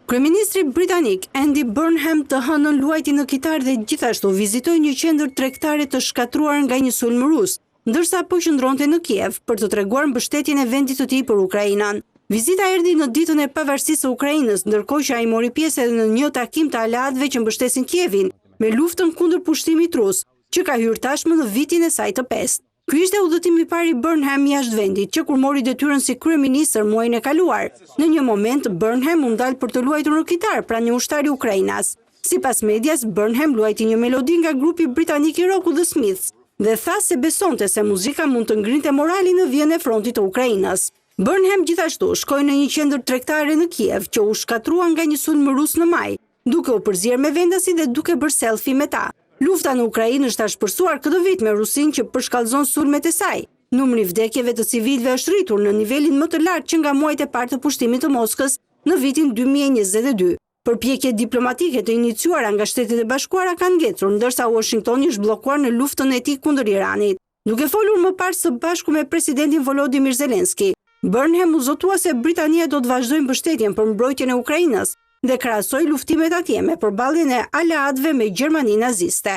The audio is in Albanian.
Kryeministri britanik Andy Burnham të hënën luajti në kitarë dhe gjithashtu vizitoi një qendër tregtare të shkatërruar nga një sulm rus, ndërsa po qëndronte në Kiev për të treguar mbështetjen e vendit të tij për Ukrainën. Vizita erdhi në ditën e pavarësisë së Ukrainës, ndërkohë që ai mori pjesë edhe në një takim të aleatëve që mbështesin Kievin me luftën kundër pushtimit rus, që ka hyrë tashmë në vitin e saj të pestë. Ky ishte udhëtimi i parë i Burnham jashtë vendit, që kur mori detyrën si kryeministër muajin e kaluar. Në një moment, Burnham u ndal për të luajtur në kitarë pranë një ushtari ukrainas. Sipas medias, Burnham luajti një melodi nga grupi britanik i rockut The Smiths dhe tha se besonte se muzika mund të ngrinte moralin në vijën e frontit të Ukrainës. Burnham gjithashtu shkoi në një qendër tregtare në Kiev që u shkatërrua nga një sulm rus në maj, duke u përzier me vendasit dhe duke bërë selfie me ta. Lufta në Ukrainë është ashpërsuar këtë vit me Rusinë që përshkallëzon sulmet e saj. Numri i vdekjeve të civilëve është rritur në nivelin më të lartë që nga muajt e parë të pushtimit të Moskës në vitin 2022. Përpjekjet diplomatike të iniciuara nga Shtetet e Bashkuara kanë ngecur, ndërsa Uashingtoni është bllokuar në luftën e tij kundër Iranit. Duke folur më parë së bashku me presidentin Volodymyr Zelensky, Burnham u zotua se Britania do të vazhdojë mbështetjen për mbrojtjen e Ukrainës dhe krahasoi luftimet atje me përballjen e aleatëve me Gjermaninë naziste.